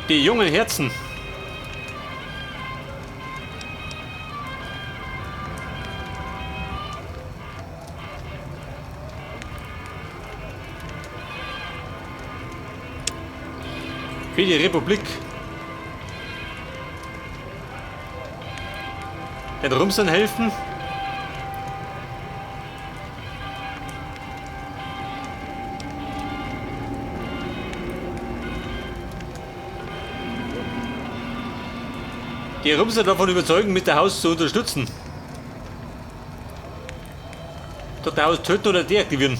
Die jungen Herzen. Für die Republik. Den Rumsern helfen. Die Rumser davon überzeugen, mit der Haus zu unterstützen. Dr. Haus töten oder deaktivieren.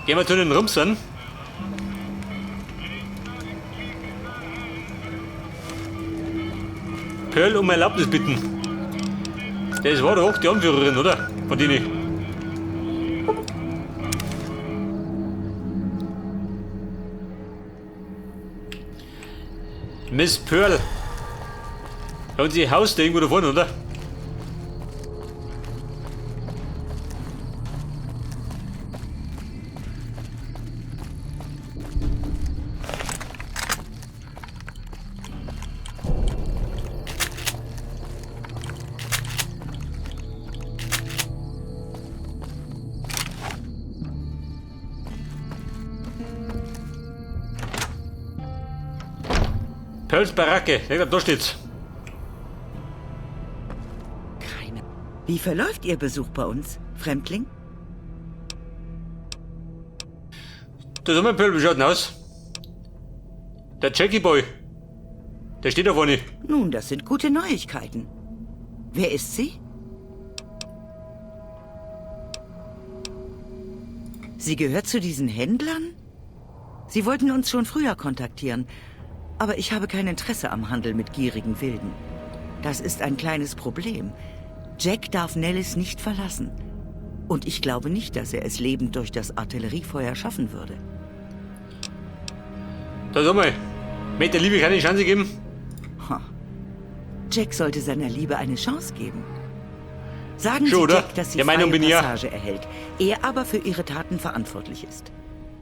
Gehen wir zu den Rumsern. Pearl um Erlaubnis bitten. Das war doch die Anführerin, oder? Von denen. Miss Pearl. Und sie haust irgendwo da vorne, oder? Pearls Baracke. Ich glaub, da steht's. Keine. Wie verläuft Ihr Besuch bei uns, Fremdling? Da ist mein Pearl, wie schaut denn aus? Der Jackie Boy. Der steht da vorne. Nun, das sind gute Neuigkeiten. Wer ist sie? Sie gehört zu diesen Händlern? Sie wollten uns schon früher kontaktieren, aber ich habe kein Interesse am Handel mit gierigen Wilden. Das ist ein kleines Problem. Jack darf Nellis nicht verlassen. Und ich glaube nicht, dass er es lebend durch das Artilleriefeuer schaffen würde. Da sag mal, möchte der Liebe keine Chance geben? Ha. Jack sollte seiner Liebe eine Chance geben. Sagen Schon, Sie oder? Jack, dass sie Der Meinung freie bin ich ja. Passage erhält, er aber für ihre Taten verantwortlich ist.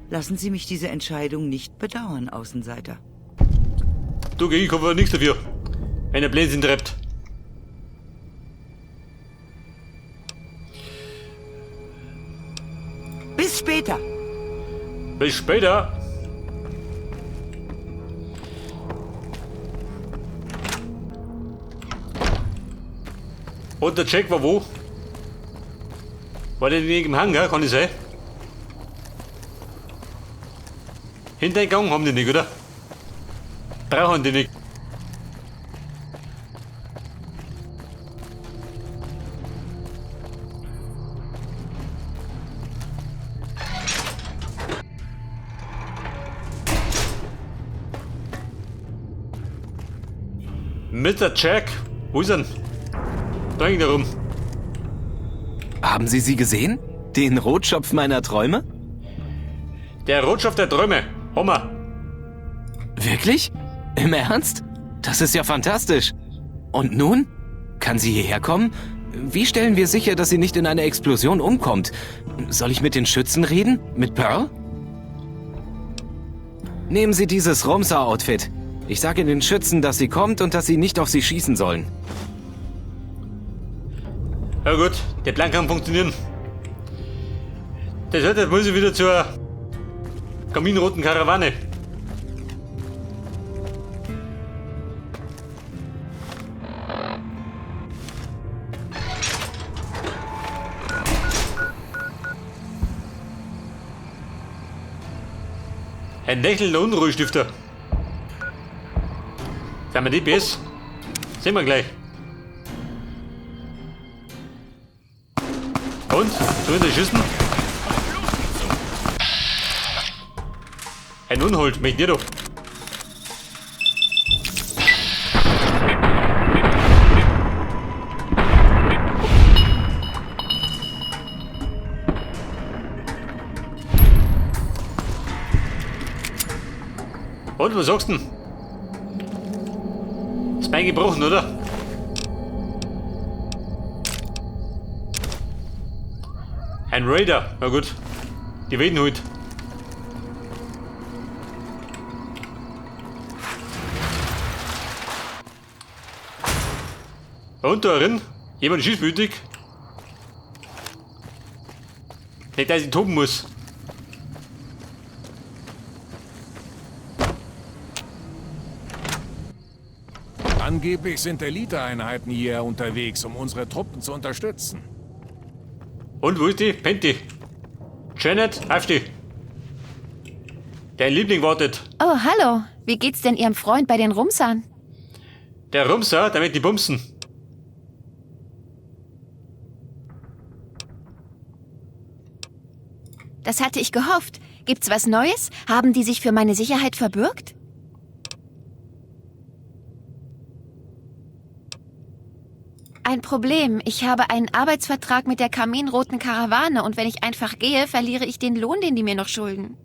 Lassen Sie mich diese Entscheidung nicht bedauern, Außenseiter. Du, ich kann wohl nichts dafür, wenn der Blödsinn treibt. Bis später. Bis später. Und der Jack war wo? War der nicht im Hangar, kann ich sein? Hintereingang haben die nicht, oder? Brauchen die nicht. Mit der Jack. Wo ist er denn? Da hängt er rum. Haben Sie sie gesehen? Den Rotschopf meiner Träume? Der Rotschopf der Träume. Hammer. Wirklich? Im Ernst? Das ist ja fantastisch. Und nun? Kann sie hierher kommen? Wie stellen wir sicher, dass sie nicht in einer Explosion umkommt? Soll ich mit den Schützen reden? Mit Pearl? Nehmen Sie dieses Rumsa-Outfit. Ich sage den Schützen, dass sie kommt und dass sie nicht auf sie schießen sollen. Ja gut, der Plan kann funktionieren. Das heißt, jetzt muss ich wieder zur kaminroten Karawane. Ein lächelnder Unruhestifter. Sind wir die BS? Sehen wir gleich. Und? Sollen wir schießen? Ein Unhold, mich dir doch. Und, was sagst du denn? Das Bein gebrochen, oder? Ein Raider. Na gut. Die Weden halt. Und da drin? Jemand schießwütig? Nicht, dass ich toben muss. Angeblich sind Eliteeinheiten hier unterwegs, um unsere Truppen zu unterstützen. Und wo ist die? Penty. Janet, aufsteh. Dein Liebling wartet. Oh, hallo. Wie geht's denn Ihrem Freund bei den Rumsern? Der Rumser, damit die bumsen. Das hatte ich gehofft. Gibt's was Neues? Haben die sich für meine Sicherheit verbürgt? Ein Problem. Ich habe einen Arbeitsvertrag mit der Kaminroten Karawane und wenn ich einfach gehe, verliere ich den Lohn, den die mir noch schulden.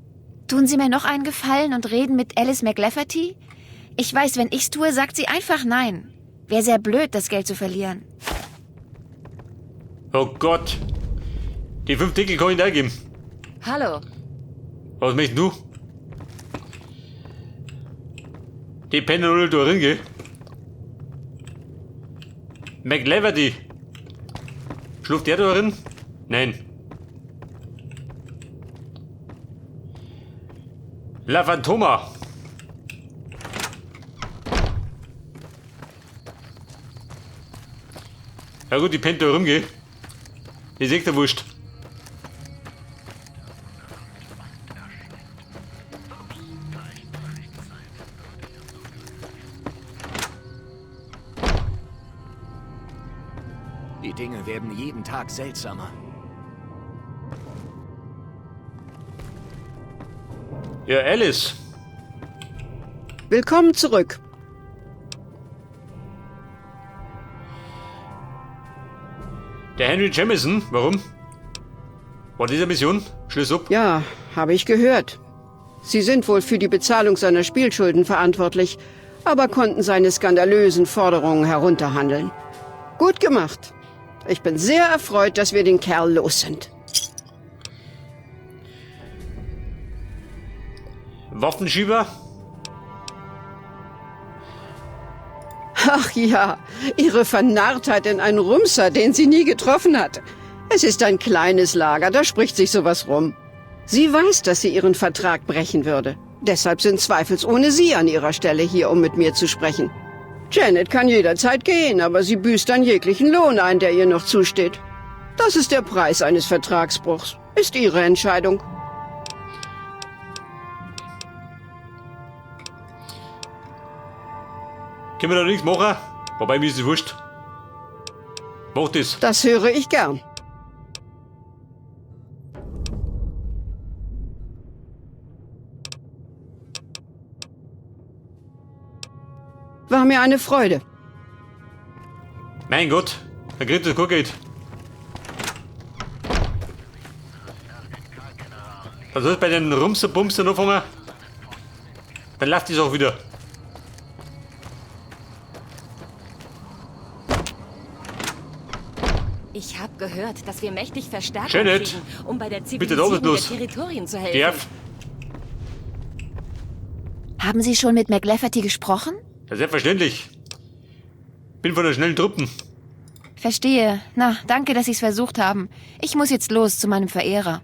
Tun Sie mir noch einen Gefallen und reden mit Alice McLafferty? Ich weiß, wenn ich's tue, sagt sie einfach nein. Wäre sehr blöd, das Geld zu verlieren. Oh Gott. Die 5 Dickel kann ich nicht geben. Hallo. Was möchtest du? Die Penner da drin, gell? McLaverty. Schläft der da drin? Nein. La Fantoma. Ja gut, die pennt da rum, gell? Die ist echt der Wurscht. Die Dinge werden jeden Tag seltsamer. Ja, Alice. Willkommen zurück. Der Henry Jamison, warum? War diese Mission? Schlüss ab. Ja, habe ich gehört. Sie sind wohl für die Bezahlung seiner Spielschulden verantwortlich, aber konnten seine skandalösen Forderungen herunterhandeln. Gut gemacht. Ich bin sehr erfreut, dass wir den Kerl los sind. Waffenschieber? Ach ja, ihre Vernarrtheit in einen Rumser, den sie nie getroffen hat. Es ist ein kleines Lager, da spricht sich sowas rum. Sie weiß, dass sie ihren Vertrag brechen würde. Deshalb sind zweifelsohne Sie an ihrer Stelle hier, um mit mir zu sprechen. Janet kann jederzeit gehen, aber sie büßt dann jeglichen Lohn ein, der ihr noch zusteht. Das ist der Preis eines Vertragsbruchs. Ist ihre Entscheidung. Können wir da nichts machen? Wobei, mir ist es wurscht. Mach das. Das höre ich gern. War mir eine Freude. Mein Gott, da kriegt das kein Geld. Was soll bei den Rumser-Bumser anfangen? Dann lasst es auch wieder. Ich habe gehört, dass wir mächtig Verstärkung Janet, kriegen, um bei der bitte doppelt Zivilisierung der los. Territorien zu helfen. Darf. Haben Sie schon mit McLafferty gesprochen? Ja, selbstverständlich. Bin von der schnellen Truppen. Verstehe. Na, danke, dass Sie's versucht haben. Ich muss jetzt los zu meinem Verehrer.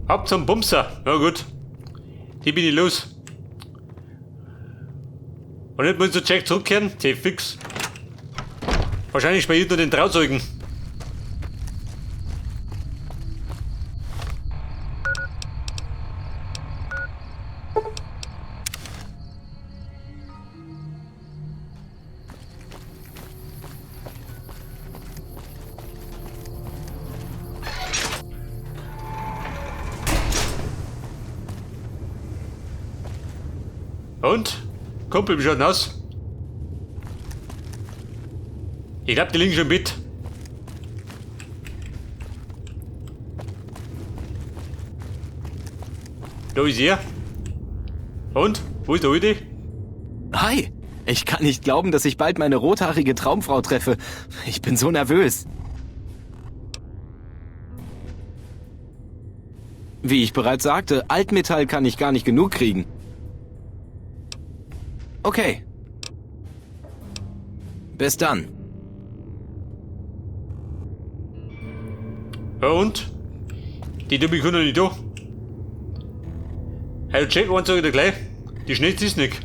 Ab zum Bumser. Na gut. Die bin ich los. Und nicht muss zu Jack zurückkehren? Tee fix. Wahrscheinlich spielt nur den Trauzeugen. Und? Kumpel, wie schaut denn aus? Ich glaub, die liegen schon im Bett. Da ist er. Und? Wo ist der Alte? Hi! Ich kann nicht glauben, dass ich bald meine rothaarige Traumfrau treffe. Ich bin so nervös. Wie ich bereits sagte, Altmetall kann ich gar nicht genug kriegen. Okay. Bis dann. Ja und? Die dumme Kunde nicht da. Hey, Jack, eins sag ich dir gleich. Die schnellste ist nicht.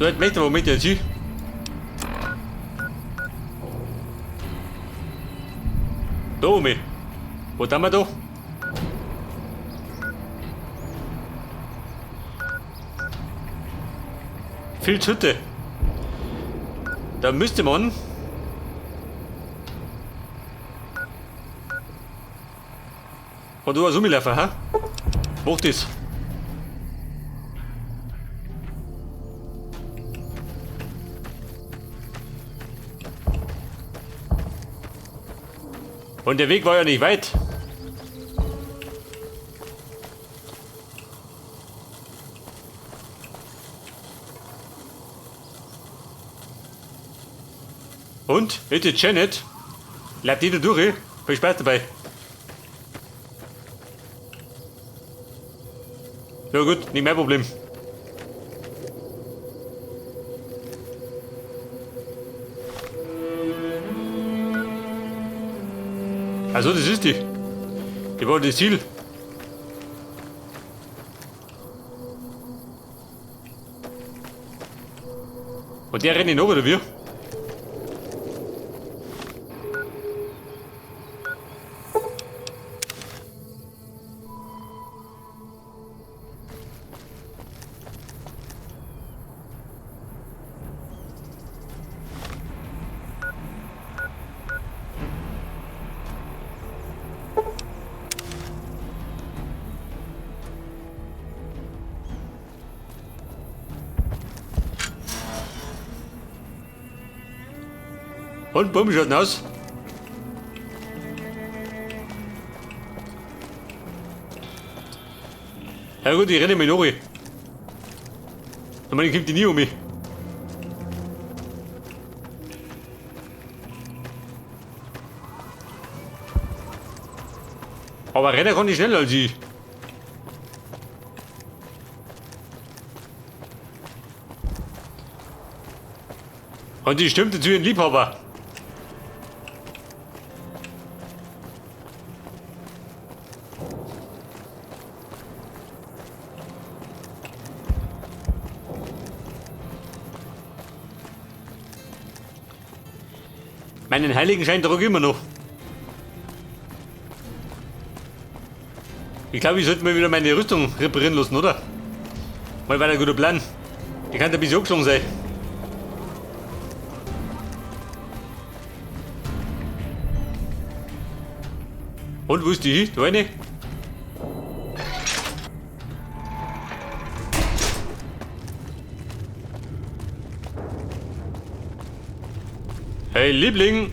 So, jetzt möchte wo mit jetzt hin? Da oben. Wo sind wir da? Filzhütte. Da müsste man von da aus rumlaufen, hä? Mach das. Und der Weg war ja nicht weit. Und? Bitte Janet? Bleibt die da durch? Viel Spaß dabei. Ja gut, nicht mein Problem. Also das ist die. Die war das Ziel. Und der rennt noch, oder wie? Und bumm, schaut aus. Ja gut, ich renne mit Nori. Ich meine, kommt die nie um mich. Aber rennen kann ich schneller als ich. Und die stimmte zu ihren Liebhaber. Meinen Heiligenschein trage ich immer noch. Ich glaube, ich sollte mal wieder meine Rüstung reparieren lassen, oder? Mal war ein guter Plan. Die kann ein bisschen angeschlagen sein. Und wo ist die hin? Da eine? Hey Liebling!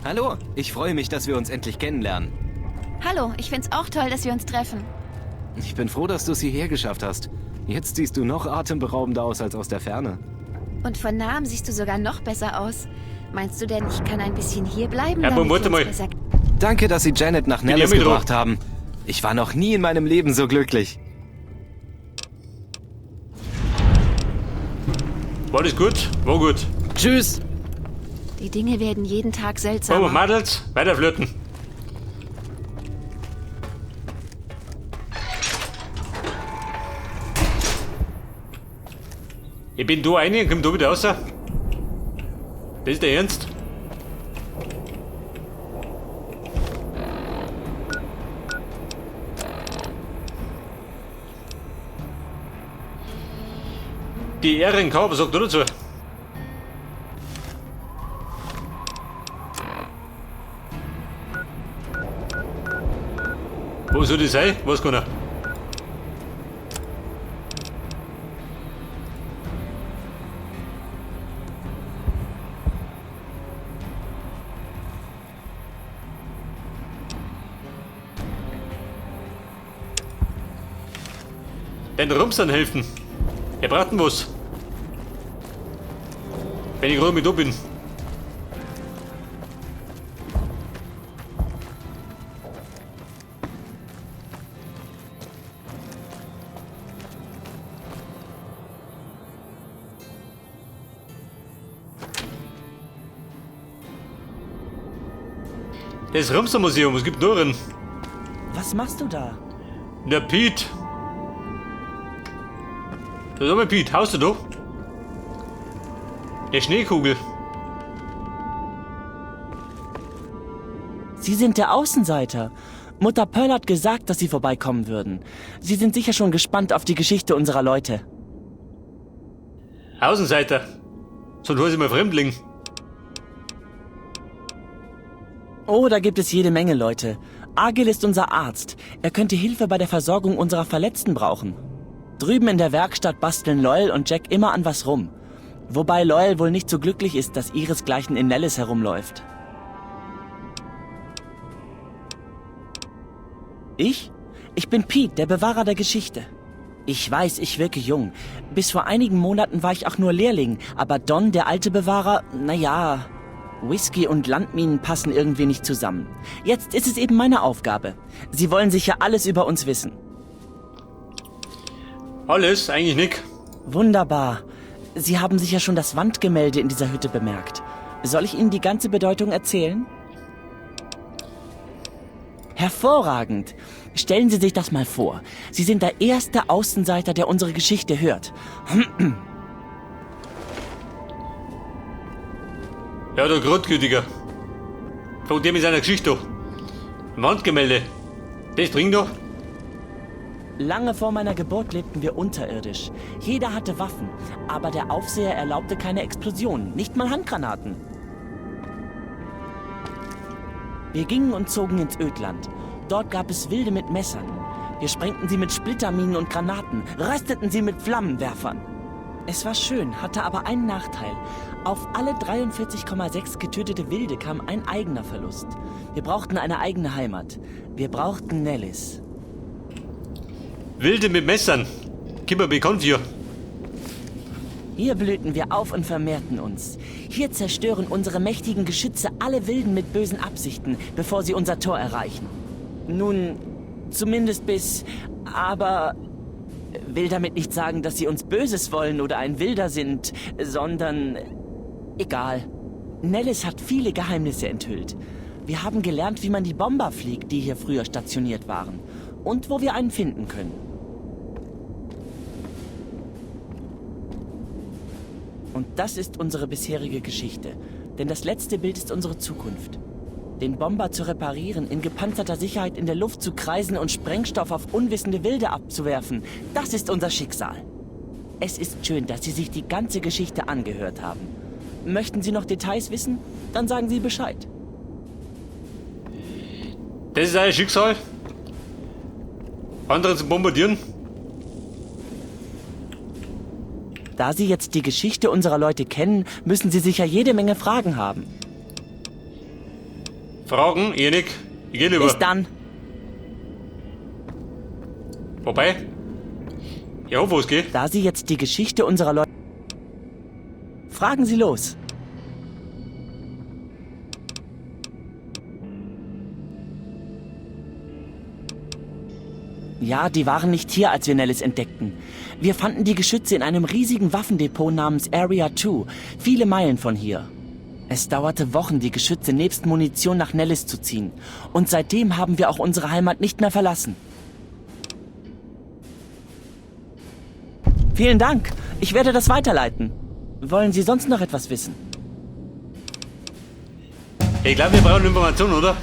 Hallo, ich freue mich, dass wir uns endlich kennenlernen. Hallo, ich find's auch toll, dass wir uns treffen. Ich bin froh, dass du es hierher geschafft hast. Jetzt siehst du noch atemberaubender aus als aus der Ferne. Und von nahem siehst du sogar noch besser aus. Meinst du denn, ich kann ein bisschen hier bleiben? Ja, damit warte wir uns mal. besser Danke, dass Sie Janet nach Nellis mit gebracht haben. Ich war noch nie in meinem Leben so glücklich. War das gut? War gut. Tschüss! Die Dinge werden jeden Tag Oh, seltsamer. Mädels, weiter flirten. Ich bin da rein und komm da wieder raus. Das ist der Ernst. Die RNK, was sagt du dazu? Wo soll das sein? Was kann er? Den Rumsern helfen. Wir brauchen was. Wenn ich gerade mit da bin. Das Rumser-Museum, es gibt nur einen. Was machst du da? Der Piet. Da ist auch mal Piet, haust du doch? Der Schneekugel. Sie sind der Außenseiter. Mutter Pearl hat gesagt, dass Sie vorbeikommen würden. Sie sind sicher schon gespannt auf die Geschichte unserer Leute. Außenseiter. Sonst heiße ich mal Fremdling. Oh, da gibt es jede Menge Leute. Agil ist unser Arzt. Er könnte Hilfe bei der Versorgung unserer Verletzten brauchen. Drüben in der Werkstatt basteln Loyal und Jack immer an was rum. Wobei Loyal wohl nicht so glücklich ist, dass ihresgleichen in Nellis herumläuft. Ich? Ich bin Pete, der Bewahrer der Geschichte. Ich weiß, ich wirke jung. Bis vor einigen Monaten war ich auch nur Lehrling, aber Don, der alte Bewahrer, naja, Whisky und Landminen passen irgendwie nicht zusammen. Jetzt ist es eben meine Aufgabe. Sie wollen sicher alles über uns wissen. Alles? Eigentlich nicht. Wunderbar. Sie haben sicher schon das Wandgemälde in dieser Hütte bemerkt. Soll ich Ihnen die ganze Bedeutung erzählen? Hervorragend. Stellen Sie sich das mal vor. Sie sind der erste Außenseiter, der unsere Geschichte hört. Ja, der Grundgütiger. Fängt der mit seiner Geschichte an. Wandgemälde. Das bringt doch. Lange vor meiner Geburt lebten wir unterirdisch. Jeder hatte Waffen, aber der Aufseher erlaubte keine Explosionen, nicht mal Handgranaten. Wir gingen und zogen ins Ödland. Dort gab es Wilde mit Messern. Wir sprengten sie mit Splitterminen und Granaten, rösteten sie mit Flammenwerfern. Es war schön, hatte aber einen Nachteil. Auf alle 43,6 getötete Wilde kam ein eigener Verlust. Wir brauchten eine eigene Heimat. Wir brauchten Nellis. Wilde mit Messern. Gib mir bekannt für. Hier blühten wir auf und vermehrten uns. Hier zerstören unsere mächtigen Geschütze alle Wilden mit bösen Absichten, bevor sie unser Tor erreichen. Nun, zumindest bis... Aber... Will damit nicht sagen, dass sie uns Böses wollen oder ein Wilder sind, sondern... Egal. Nellis hat viele Geheimnisse enthüllt. Wir haben gelernt, wie man die Bomber fliegt, die hier früher stationiert waren. Und wo wir einen finden können. Und das ist unsere bisherige Geschichte. Denn das letzte Bild ist unsere Zukunft. Den Bomber zu reparieren, in gepanzerter Sicherheit in der Luft zu kreisen und Sprengstoff auf unwissende Wilde abzuwerfen, das ist unser Schicksal. Es ist schön, dass Sie sich die ganze Geschichte angehört haben. Möchten Sie noch Details wissen? Dann sagen Sie Bescheid. Das ist euer Schicksal? Andere zu bombardieren? Da Sie jetzt die Geschichte unserer Leute kennen, müssen Sie sicher jede Menge Fragen haben. Fragen? Eh nicht. Ich geh lieber. Bis dann. Vorbei. Ja, wo es geht. Da Sie jetzt die Geschichte unserer Leute... Fragen Sie los. Ja, die waren nicht hier, als wir Nellis entdeckten. Wir fanden die Geschütze in einem riesigen Waffendepot namens Area 2, viele Meilen von hier. Es dauerte Wochen, die Geschütze nebst Munition nach Nellis zu ziehen. Und seitdem haben wir auch unsere Heimat nicht mehr verlassen. Vielen Dank. Ich werde das weiterleiten. Wollen Sie sonst noch etwas wissen? Ich glaube, wir brauchen Informationen, oder?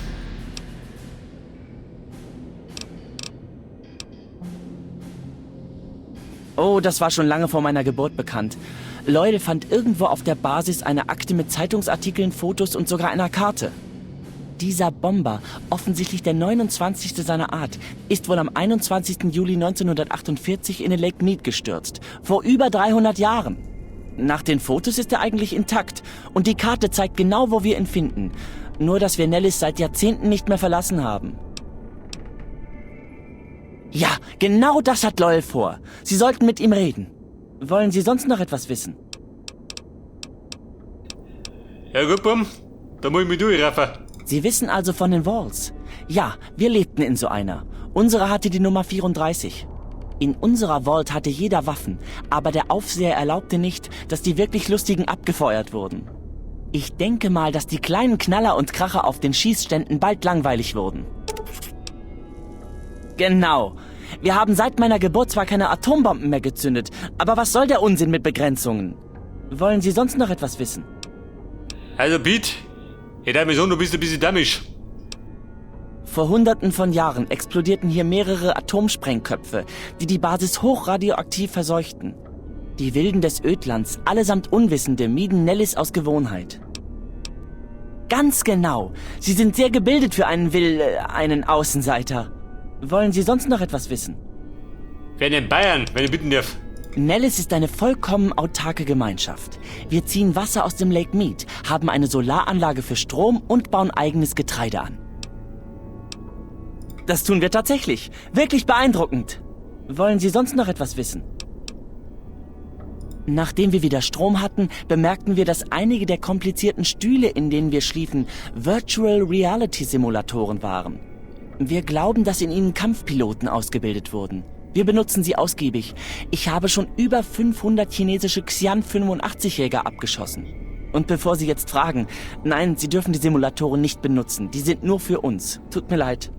Oh, das war schon lange vor meiner Geburt bekannt. Loyal fand irgendwo auf der Basis eine Akte mit Zeitungsartikeln, Fotos und sogar einer Karte. Dieser Bomber, offensichtlich der 29. seiner Art, ist wohl am 21. Juli 1948 in den Lake Mead gestürzt. Vor über 300 Jahren. Nach den Fotos ist er eigentlich intakt. Und die Karte zeigt genau, wo wir ihn finden. Nur, dass wir Nellis seit Jahrzehnten nicht mehr verlassen haben. Ja, genau das hat Loyal vor. Sie sollten mit ihm reden. Wollen Sie sonst noch etwas wissen? Ja gut, Bum. Da muss ich mich durchraffen. Sie wissen also von den Walls. Ja, wir lebten in so einer. Unsere hatte die Nummer 34. In unserer Vault hatte jeder Waffen, aber der Aufseher erlaubte nicht, dass die wirklich Lustigen abgefeuert wurden. Ich denke mal, dass die kleinen Knaller und Kracher auf den Schießständen bald langweilig wurden. Genau. Wir haben seit meiner Geburt zwar keine Atombomben mehr gezündet, aber was soll der Unsinn mit Begrenzungen? Wollen Sie sonst noch etwas wissen? Also Pete, ich darf mir sagen, du bist ein bisschen dämlich. Vor hunderten von Jahren explodierten hier mehrere Atomsprengköpfe, die die Basis hochradioaktiv verseuchten. Die Wilden des Ödlands, allesamt Unwissende, mieden Nellis aus Gewohnheit. Ganz genau. Sie sind sehr gebildet für einen einen Außenseiter. Wollen Sie sonst noch etwas wissen? Wer in Bayern, wenn ich bitten darf. Nellis ist eine vollkommen autarke Gemeinschaft. Wir ziehen Wasser aus dem Lake Mead, haben eine Solaranlage für Strom und bauen eigenes Getreide an. Das tun wir tatsächlich. Wirklich beeindruckend. Wollen Sie sonst noch etwas wissen? Nachdem wir wieder Strom hatten, bemerkten wir, dass einige der komplizierten Stühle, in denen wir schliefen, Virtual Reality Simulatoren waren. Wir glauben, dass in ihnen Kampfpiloten ausgebildet wurden. Wir benutzen sie ausgiebig. Ich habe schon über 500 chinesische Xi'an 85-Jäger abgeschossen. Und bevor Sie jetzt fragen, nein, Sie dürfen die Simulatoren nicht benutzen. Die sind nur für uns. Tut mir leid.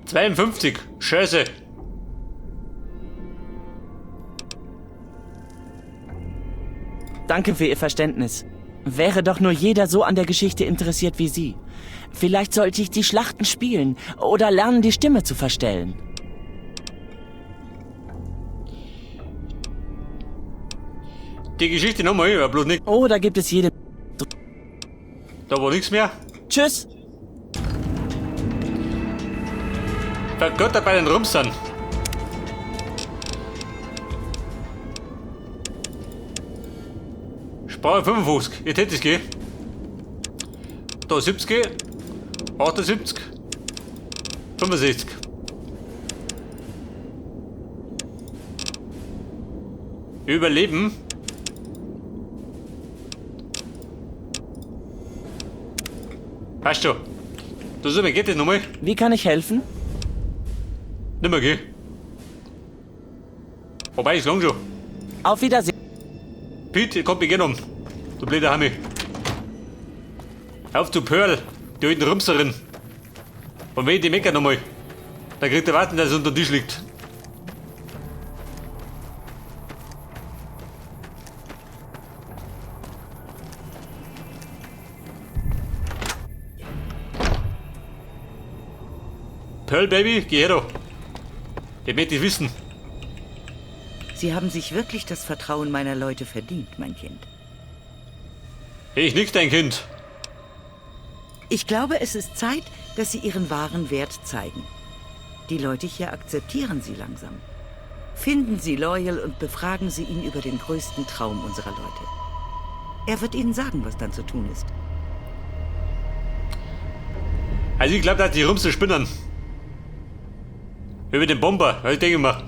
52. Scheiße. Danke für Ihr Verständnis. Wäre doch nur jeder so an der Geschichte interessiert wie Sie. Vielleicht sollte ich die Schlachten spielen oder lernen, die Stimme zu verstellen. Die Geschichte nochmal, aber bloß nicht. Oh, da gibt es jede... Da war nichts mehr. Tschüss. Vergötter bei den Rumsern. Sprache 55, jetzt hätte ich gehen. Da 70, 78, 65. Überleben. Weißt du, du so, mir geht das nochmal. Wie kann ich helfen? Nimmer geh. Wobei, ist lang schon. Auf Wiedersehen. Pete, ich komm, wir gehen um. Du blöder Hammi. Auf zu Pearl, die alten Rumserin. Und wenn ich die mecker nochmal, dann kriegt er warten, dass es unter dem Tisch liegt. Pearl, Baby, geh her da. Ich möchte es wissen. Sie haben sich wirklich das Vertrauen meiner Leute verdient, mein Kind. Ich nix, dein Kind. Ich glaube, es ist Zeit, dass Sie Ihren wahren Wert zeigen. Die Leute hier akzeptieren Sie langsam. Finden Sie Loyal und befragen Sie ihn über den größten Traum unserer Leute. Er wird Ihnen sagen, was dann zu tun ist. Also ich glaube, dass die Rumse spinnern. Über den Bomber, ich denke mal.